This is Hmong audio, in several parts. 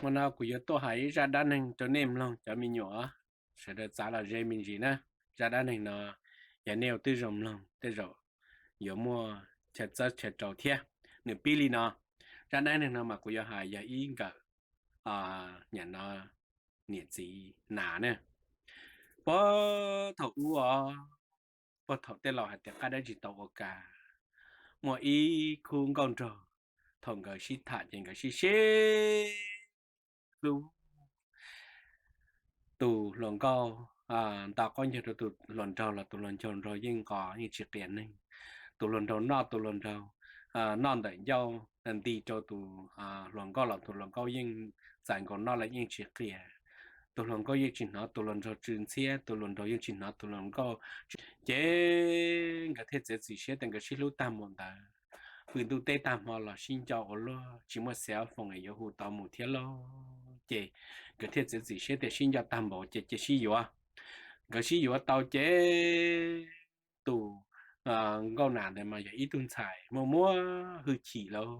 Hmo no kuv yuav tuaj hais ib zaj dab neeg rau nej mloog cov me nyuam, sawv daws txav los ze me ntsis na. Zaj dab neeg no yog nej ua tib zoo mloog tej zaum yuav muaj chaw txawb chaw rau thiab. Nws pib li no. Zaj dab neeg no mas kuv yuav hais yog ib nkawm, nim no niam txiv nas ne. Puag thaum ub os, puag thaum tej laus hais tias qab dab tsis tau ua kas, muaj ib khub nkauj nraug, thaum nkawd sib tham ces nkawd sib sib hlub. Tus hluas nkauj nta qaub ncaug rau tus hluas nraug los tus hluas nraug yeej nqos yeej tsis qias neeg. Tus hluas nraug noj tus hluas nraug noj ntawm ncauj nti rau tus hluas nkauj los tus hluas nkauj yeej txais nkaus noj los yeej tsis qias. Tus hluas nkauj yeej tsis hnov tus hluas nraug tsw ntxhiab, tus hluas nraug yeej tsis hnov tus hluas nkauj. Ces nkawd thiaj txiav txim siab tias nkawd sib hlub tag npaum ntawd, pw ntuj teb tag hmo los sib nco ua luaj, tsis muaj xev foos es yuav hu tau mus thiab lauj. Ces nkawd thiaj txiav txim siab tias sib nco tag npaum ces cia sib yuav. Nkawd sib yuav tau ces tus nkauj nas ntawd mas yog ib tug ntxhais muaj muaj hwj chim lauj.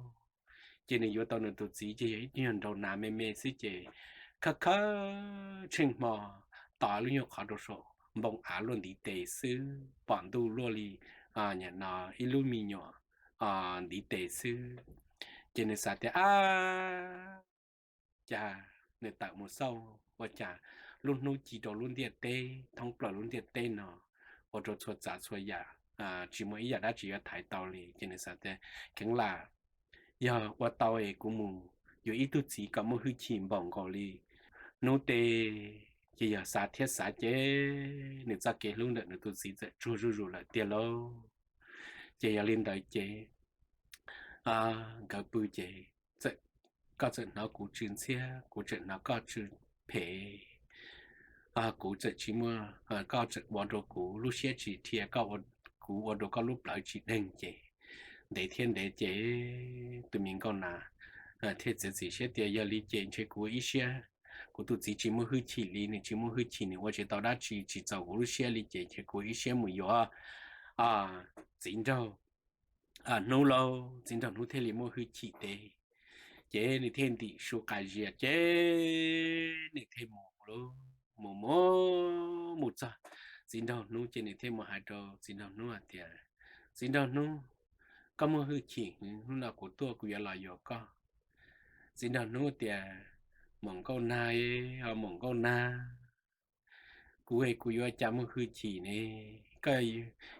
Ces nws yuav tau nws tus txiv ces yog ib tug nyuag nraug nas me me xwb ces khawb khawb tsheej hmo tos lub nyuag qhov rau saum npoo av luaj ntiv tes xwb, pom ntuj luaj li nim no ib lub me nyuam ntiv tes xwb. Ces nws xav tias, ab, cas nws tawm mus xauj ua cas lub hnub ci rau lub ntiaj teb thoob plaws lub ntiaj teb no, ua rau txhua tsav txhua yam tsis muaj ib yam dab tsi yuav thaiv tau li. Ces nws xav tias, kheev lam yog ua tau es kuv mus yuav ib tug txiv kom muaj hwj chim npaum nkaus li hnub teb. Ces yog xav thiab xav ces nws txoj kev hlub ntawm nws tus txiv txawm tsuag zuj zus lawm tiag lauj. Ces yog li ntawd ces nkawd pw ces koj txawm hnov kuv tsw ntxhiab, kuv tseem hnov koj tsw phem, kuv txawm tsis muaj, koj txawm ua rau kuv lub siab tsis dhia, kuv ua rau koj lub plawv tsis deeg. Ces ntev thiab ntev ces tus me nkauj nas thiaj txiav txim siab tias yog li ces ntshe kuv ua ib siab, kuv tus txiv tsis muaj hwj chim li, nws tsis muaj hwj chim nws ua tsis tau dab tsi tsis txaus kuv lub siab li ces ntshe kuv ua ib siab mus yuav txiv nraug hnub lauj. Txiv nraug hnub thiaj li muaj hwj chim tes. Ces nws thiaj ntim su qas zias ces nws thiaj mus lauj. Mus mus mus txog txiv nraug hnub ces nws thiaj mus hais rau txiv nraug hnub hais tias, txiv nraug hnub, koj muaj hwj chim, hnub no kuv tuaj kuv yuav los yuav koj. Txiv nraug hnub tias, maum nkauj nag, maum nkauj nag, kuv es kuv yuav cas muaj hwj chim ne? Koj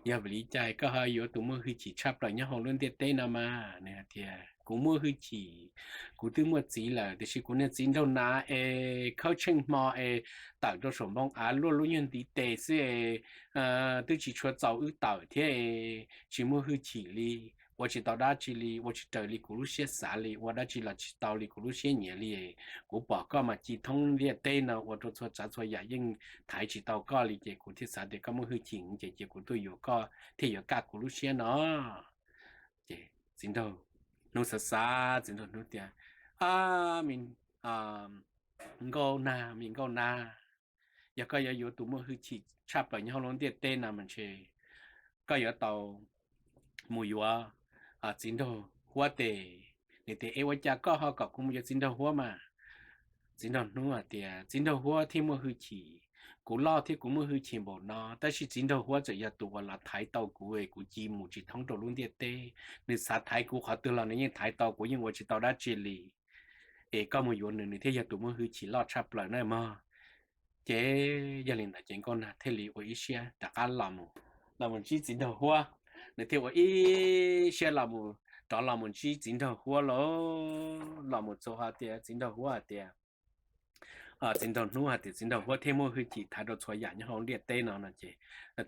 yog vim li cas koj ho yuav tus muaj hwj chim tshaj plaws nyob hauv lub ntiaj teb no mas? Nws hais tias, kuv muaj hwj chim, kuv twb muaj txiv lawm tiam sis kuv niag txiv nraug nas es khawb tsheej hmo es tawm rau saum npoo av luaj lub nyuag ntiv tes xwb es twb tsis tshua txaus wb tawm thiab es tsis muaj hwj chim li, ua tsis tau dab tsi li, ua tsis raws li kuv lub siab xav li, ua dab tsi los tsis tau li kuv lub siab nyiam li. Kuv pom koj mas ci thoob ntiaj teb no ua rau txhua tsav txhua yam yeej thaiv tsis tau koj li ces kuv thiaj xav tias koj muaj hwj chim ces cia kuv tuaj yuav koj thiaj yuav kaj kuv lub siab no. Ces txiv nraug hnub xav xav, txiv nraug hnub tias, ab, nkauj nag, me nkauj nag, yog koj yuav yuav tus muaj hwj chim tshaj plaws nyob hauv lub ntiaj teb no mas ntshe koj yuav tau mus yuav txiv nraug huab tes. Nws tias, es ua cas koj ho kom kuv mus yuav txiv nraug huab mas? Txiv nraug hnub hais tias, txiv nraug huab thiaj muaj hwj chim. Kuv loj thiab kuv muaj hwj chim npaum no, tab sis txiv nraug huab txawm yog tus uas los thaiv tau kuv es kuv ci mus tsis thoob rau lub ntiaj teb. Nws xav thaiv kuv qhov twg los nws yeej thaiv tau, kuv yeej ua tsis tau dab tsi li. Es koj mus yuav nws, nws thiaj yog tus muaj hwj chim loj tshaj plaws na mog. Ces yog li ntawd ces nkauj nag thiaj li ua ib siab rov qab los mus, los mus ntsib txiv nraug huab. Nws thiaj ua ib siab los mus, rov los mus ntsib txiv nraug huab lauj. Los mus txog hais tias txiv nraug huab hais tias, txiv nraug hnub hais tias txiv nraug huab thiaj muaj hwj chim thaiv rau txhua yam nyob hauv ntiaj teb no no ces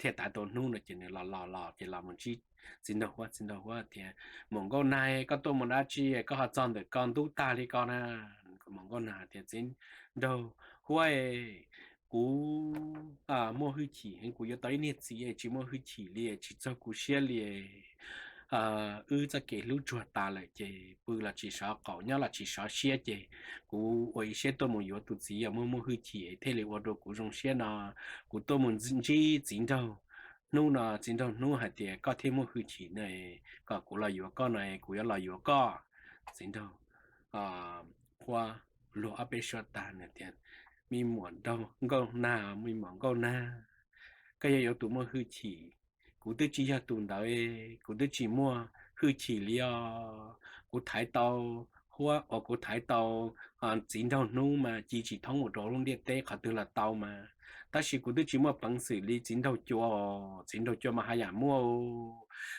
thiaj thaiv tau hnub no ces nws los los los ces los mus ntsib txiv nraug huab. Txiv nraug huab tias, maum nkauj nag, koj tuaj mus dab tsi koj ho txog ntawm ko ntub tag li ko na? Maum nkauj nag tias, txiv nraug huab, kuv muaj hwj chim heev, kuv yuav tau ib niag txiv tsis muaj hwj chim li, tsis txaug kuv siab li. Wb txoj kev hlub tsuag tas lawm ces pw los tsis sov qaum, nyob los tsis sov siab ces kuv ua ib siab tuaj mus yuav tus txiv uas muaj muaj hwj chim thiaj li ua rau kuv zoo siab no. Kuv tuaj mus ntsib txiv nraug hnub no, txiv nraug hnub hais tias koj thiaj muaj hwj chim no, kom kuv los yuav koj no, kuv yuav los yuav koj. Txiv nraug huab luag ob peb suab tag nws tias, Me muam Nkauj Nag, me muam Nkauj Nag, koj yog yuav tus muaj hwj chim, kuv twb tsis yog tus ntawd, kuv twb tsis muaj hwj chim li os. Kuv thaiv tau huab uas kuv thaiv tau txiv nraug hnub mas ci tsis thoob mus rau lub ntiaj teb qhov twg los tau mas, tab sis kuv twb tsis muaj peev xwm li txiv nraug cua. Txiv nraug cua mas haj yam muaj.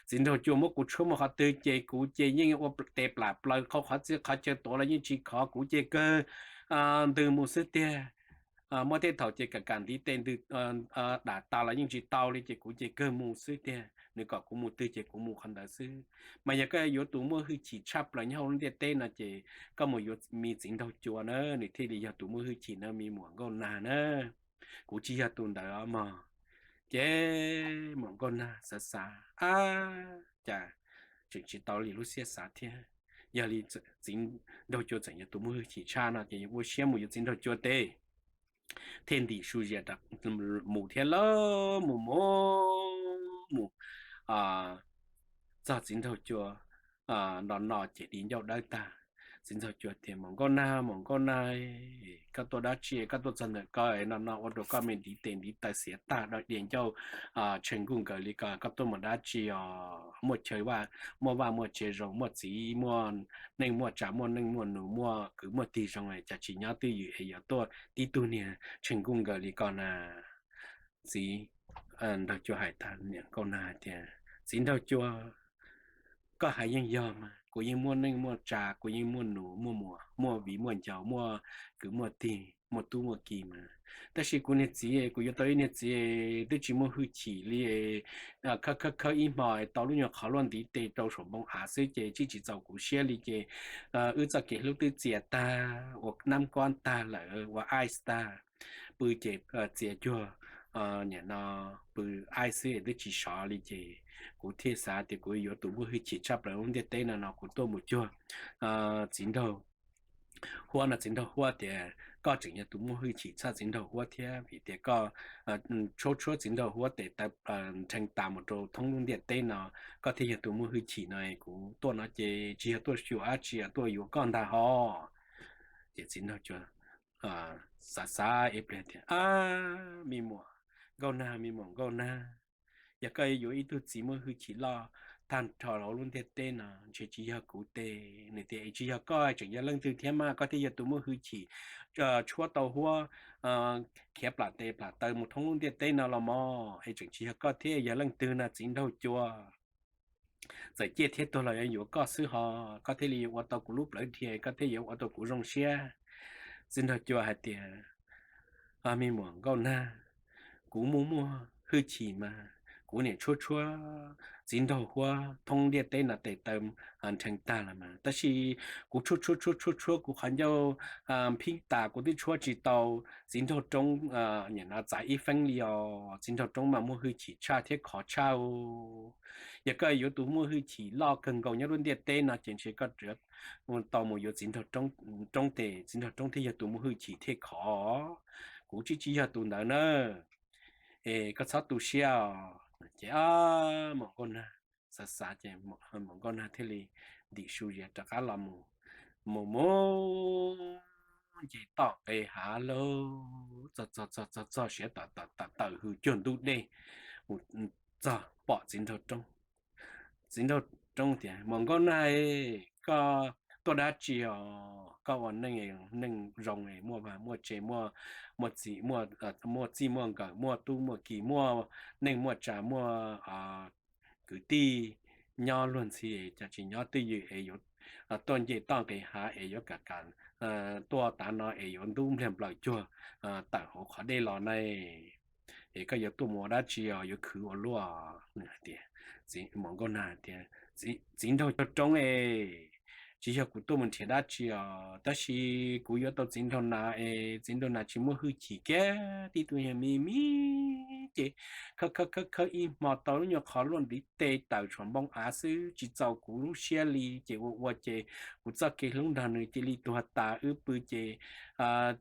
Txiv nraug cua muab kuv tshuab mus qhov twg ces kuv ces yeej ua tes plam plaws qhau qhov txhia qhov chaw tuav los yeej tsis khov, kuv ces kawg ntws mus xwb tiag. Muaj tej thaum ces kam kam ntiv tes ntws dam tas los yeej tsis tau li ces kuv ces kawg mus xwb tiag, nws kom kuv mus twg ces kuv mus qhov ntawd xwb. Mas yog koj yuav tus muaj hwj chim tshaj plaws nyob hauv lub ntiaj teb no ces koj mus yuav me txiv nraug cua na, nws thiaj li yog tus muaj hwj chim na me muam Nkauj Nag na. Kuv tsis yog tus ntawd os mog. Ces muam Nkauj Nag xav xav, Ab, cas tseem tsis tau li lub siab xav thiab. Yog li txiv nraug cua tseem yog tus muaj hwj chim tshaj no ces yuav ua siab mus yuav txiv nraug cua tes. Thiaj ntim su zias mus thiab lawm, mus mus mus txog txiv nraug cua no no ces di ncauj dawb tag. Txiv nraug cua tias, Muam Nkauj Nag, muam Nkauj Nag, koj tuaj dab tsi, koj tuaj txog ntawm ko no no ua rau koj me ntiv tes ntiv taw xiav tag, di ncauj tshee nkuj nkaws li ko, koj tuaj mus dab tsi os? Muaj chaw, muaj vaj muaj tsev zoo, muaj txiv muaj neej muaj tsav, muaj neej muaj nus, muaj kwv muaj tij zoo, cas tsis nyob twj ywm es yuav tuaj tib tug niag tshee nkuj nkaws li ko na? Txiv nraug cua hais tag, niam Nkauj Nag hais tias, Txiv nraug cua, koj hais yeej yog mas, kuv yeej muaj neej muaj tsav, kuv yeej muaj nus muaj muam, muaj viv muaj ncaus, muaj kwv muaj tij, muaj tub muaj ki mas. Tab sis kuv niag txiv, kuv yuav tau ib niag txiv twb tsis muaj hwj chim li, khawb khawb khawb ib hmo tau lub nyuag qhov luaj ntiv tes rau saum npoo av xwb ces tsis tsis txaus kuv siab li ces wb txoj kev hlub twb txias tag ua nab kob tag lawm, ua ice tag, pw ces txias cuag, niam no, pw ice xwb twb tsis sov li ces kuv thiaj xav tias kuv yuav tus muaj hwj chim tshaj plaws lub ntiaj teb no no kuv tuaj mus cuag txiv nraug huab no. Txiv nraug huab tias, Koj tseem yog tus muaj hwj chim tshaj txiv nraug huab thiab, vim tias koj tshuab tshuab txiv nraug huab tes taw nrheev tas mus rau thoob lub ntiaj teb no, koj thiaj yog tus muaj hwj chim no. Kuv tuaj no ces tsis yog tuaj xyuas dab tsi, tuaj yuav koj ntag hos. Ces txiv nraug cua xav xav ib pliag tias, Ab, me muam Nkauj Nag, me muam Nkauj Nag, yog koj yuav ib tug txiv muaj hwj chim loj tag nrho hauv lub ntiaj teb no ntshe tsis yog kuv tes. Nws tias, Es tsis yog koj tseem yog leej twg thiab mas koj thiaj yog tus muaj hwj chim tshuab tau huab khiav plam tes plam taw mus thoob lub ntiaj teb no los mog? Es tseem tsis yog koj thiab, yog leej twg na txiv nraug cua? Txawm ciaj thiab tuag los yuav yuav koj xwb hos, koj thiaj li yuav ua tau kuv lub plawv dhia, koj thiaj yuav ua tau kuv zoo siab. Txiv nraug cua hais tias, Me muam Nkauj Nag, kuv muaj muaj hwj chim mas kuv niam tshuab tshuab txiv nraug huab thoob ntiaj teb no tes taw nrheev tag los mas, tab sis kuv tshuab tshuab tshuab tshuab tshuab kuv qhov ncauj phib tas kuv twb tshuab tsis tau txiv nraug roob, niam no txav ib feeb li os. Txiv nraug roob mas muaj hwj chim tshaj thiab khov tshaj. Yog koj yuav tus muaj hwj chim loj kawg nkaus nyob lub ntiaj teb no ces ntshe koj tau mus yuav txiv nraug roob tes, txiv nraug roob thiaj yog tus muaj hwj chim thiaj khov. Kuv tsis tsis yog tus ntawd na. Es koj txhob tu siab os. Ces muam Nkauj Nag xav xav ces muam Nkauj Nag thiaj li ntim su zias rov qab los mus, mus mus nce toj nqis hav lauj, txog txog txog txog siav tawm hws cuag ntub dej mus txog pom txiv nraug roob. Txiv nraug roob tias, Muam Nkauj Nag, koj tuaj dab tsi os? Koj ua neej, neej zoo es muaj vaj muaj tse, muaj, muaj txij muaj nkawm, muaj tub muaj ki, muaj neej muaj tsav, muaj kwv tij nyob luag ntxhi, cas tsis nyob twj ywm es yuav tuaj nce toj nqis hav es yuav kam kam tuaj tav no es yuav ntub npliag nplaws cuag tawm hauv qhov dej los ne? Es koj yuav tuaj mus ua dab tsi os, yuav khwv ua luaj? Nws hais tias, muam Nkauj Nag tias, Txiv nraug cua roob es, tsis yog kuv tuaj mus nrhiav dab tsi os, tab sis kuv yuav tau txiv nraug nas es txiv nraug nas tsis muaj hwj chim kiag, tib tug yog me me ces khawb khawb khawb khawb ib hmo tau lub nyuag qhov luaj ntiv tes tawm saum npoo av xwb, tsis txaus kuv lub siab li ces ua ua ces kuv txoj kev hlub nrog nws cia li tuag tas, wb pw ces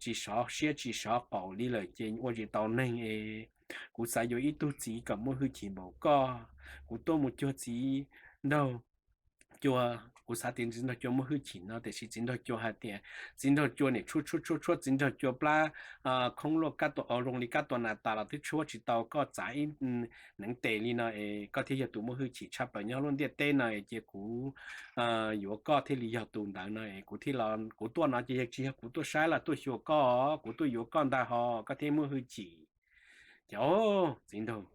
tsis sov siab tsis sov qaum li lawm ces ua tsis tau neeg es. Kuv xav yuav ib tug txiv kom muaj hwj chim npaum koj, kuv tuaj mus cuag txiv nraug Cua, kuv xav tias txiv nraug cua muaj hwj chim no, tiam sis txiv nraug cua hais tias txiv nraug cua niam tshuab tshuab tshuab tshuab txiv nraug cua plab khoob luaj kab tua, zoo li kab tua nas tas los twb tshuab tsis tau, koj txav ib neev tes li no es koj thiaj yog tus muaj hwj chim tshaj plaws nyob lub ntiaj teb no es cia kuv yuav koj thiaj li yog tus ntawd no es kuv thiaj, kuv tuaj no ces tsis yog kuv tuaj saib los tuaj xyuas koj, kuv tuaj yuav koj ntag ho koj thiaj muaj hwj chim. Ces txiv nraug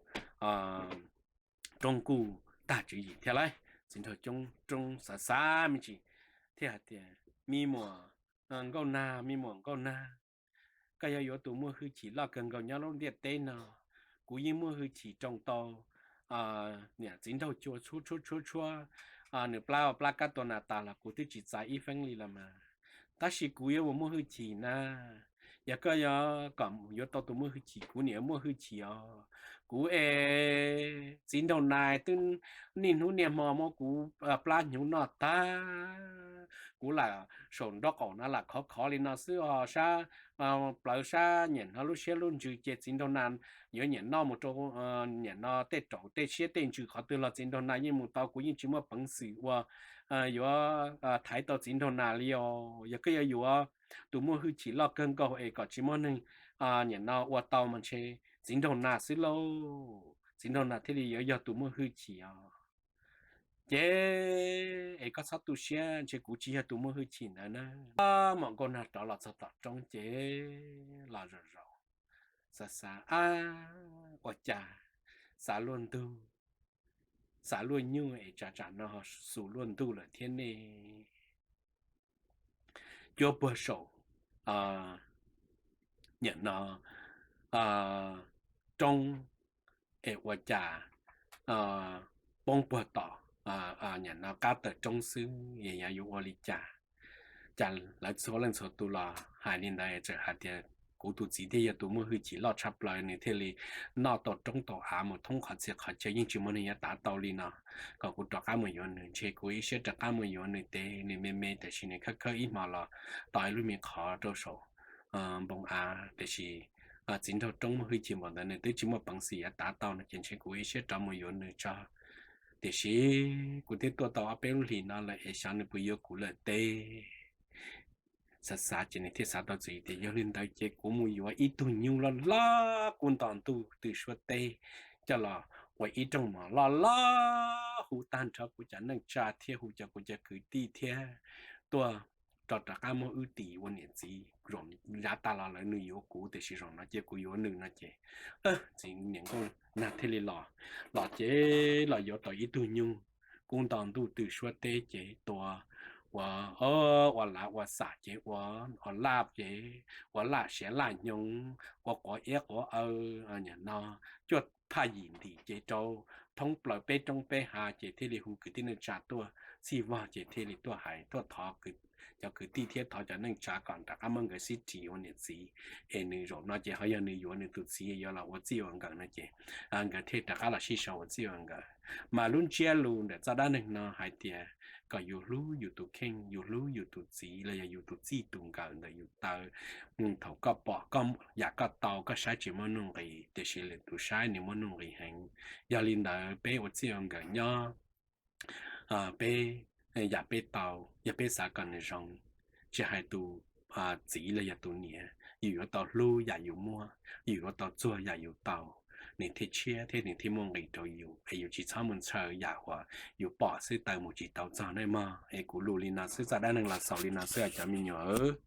roob kuj tag tswv yim thiab lauj. Txiv nraug coob roob xav xav me ntsis thiaj hais tias, me muam nkauj nag, me muam nkauj nag, koj yog yuav tus muaj hwj chim loj kawg nkaus nyob lub ntiaj teb no. Kuv yeej muaj hwj chim rau tau niam txiv nraug cua tshuab tshuab tshuab tshuab, nws plab ua plab kab tua nas tas los kuv twb tsis txav ib feeb li los mas. Tab sis kuv yuav ua muaj hwj chim na, yog koj yuav kom yuav tau tus muaj hwj chim kuv niam muaj hwj chim os. Kuv es txiv nraug nas twb niaj hnub niaj hmo muab kuv plab hnyuv noj tag, kuv lam saum nraub qaum no lam khov khov li no xwb ho sab plawv sab niam no lub siab lub ntsws ces txiv nraug nas yuav niam noj mus rau niam no tej raum tej siab tej ntsws qhov twg los txiv nraug nas yeej mus tau, kuv yeej tsis muaj peev xwm ua yuav thaiv tau txiv nraug nas li os. Yog koj yuav yuav tus muaj hwj chim loj kawg nkaus es kom tsis muaj neeg niam no ua tau mas ntshe txiv nraug nas xwb lauj, txiv nraug nas thiaj li yuav yog tus muaj hwj chim os. Ces es koj txhob tu siab, ntshe kuv tsis yog tus muaj hwj chim ntawd na. Muam nkauj nag rov los txog tom roob ces los zaum zaum xav xav, ab, ua cas xav luaj ntug, xav luaj nyuj es tsav tsam no xus luaj ntuj lawm thiab ne. Cuab puag saum niam no roob es ua cas poob puag tom niam no qab taw roob xwb, yog yuav ua li cas? Cas lawv txhua leej txhua tus los hais li ntawd, txawm hais tias kuv tus txiv thiaj yog tus muaj hwj chim loj tshaj plaws nws thiaj li noj tau roob tau av mus thoob qhov txhia qhov chaw, yeej tsis muaj neeg yuav tav tau li no. Kom kuv rov qab mus yuav nws, ntshe kuv ib siab rov qab mus yuav nws tes nws me me tiam sis nws khawb khawb ib hmo los tau ib lub me qhov rau saum npoo av, tiam sis txiv nraug roob muaj hwj chim npaum ntawd nws twb tsis muaj peev xwm yuav tav tau no ces ntshe kuv ib siab rov mus yuav nws tso. Tiam sis kuv twb tuaj tau ob peb lub hlis no lawm es xyov nws puas yuav kuv lawm teb. Xav xav ces nws thiaj xav tau txuj tias yog li ntawd ces kuv mus yuav ib tug nyuj loj loj kub nto ntuj tw suab teb coj los ua ib rooj mov loj loj hu tag nrho kuv cov neej tsa thiab hu cov kuv cov kwv tij thiab tuaj rov rov qab muab wb tis ua niam txiv zaum yav tas los lawv nws yuav kuv tiam sis zaum no cia kuv yuav nws no ces txiv niam nkauj nag thiaj li los, los ces los yuav tau ib tug nyuj kub nto ntuj tw suab teb ces tua ua, ua lav ua xam ces ua, ua laj ces ua laj siav laj hnyoo, ua quav iab quav aw, niam no cuaj phaj yim ntim ces rau thoob plaws peb roob peb hav ces thiaj li hu kwv tij neej tsa tuaj txhij vog ces thiaj li tuaj hais tuaj thov cov kwv tij thiab thov cov neej tsa kom rov qab muab nkawd sib ris ua niam txiv es nws zaum no ces ho yog nws yuav nws tus txiv yuav los ua txij ua nkawm no ces nkawd thiaj rov qab los sib sau ua txij ua nkawm. Mas lub ntsiab lus ntawm txoj dab neeg no hais tias kom yus hlub yus tus kheej, yus hlub yus tus txiv los yog yus tus txij tus nkawm ntawm yus taw. Thaum koj pom yam koj tau koj saib tsis muaj nuj nqis tiam sis lwm tus saib nws muaj nuj nqis heev. Yog li ntawd peb ua txij ua nkawm nyob, peb, yam peb tau yog peb xav kom nws zoo, tsis hais tus txiv los yog tus niam, yus yuav tau hlub yam yus muaj, yus yuav tau txuag yam yus tau, nws thiaj tshiab thiab nws thiaj muaj nqis rau yus es yus tsis txhob mus ntshaw yam uas yus pom xwb taw mus tsis tau txog nawb mog. Es kuv lus li no xwb, txoj dab neeg los xaus li no xwb cov me nyuam.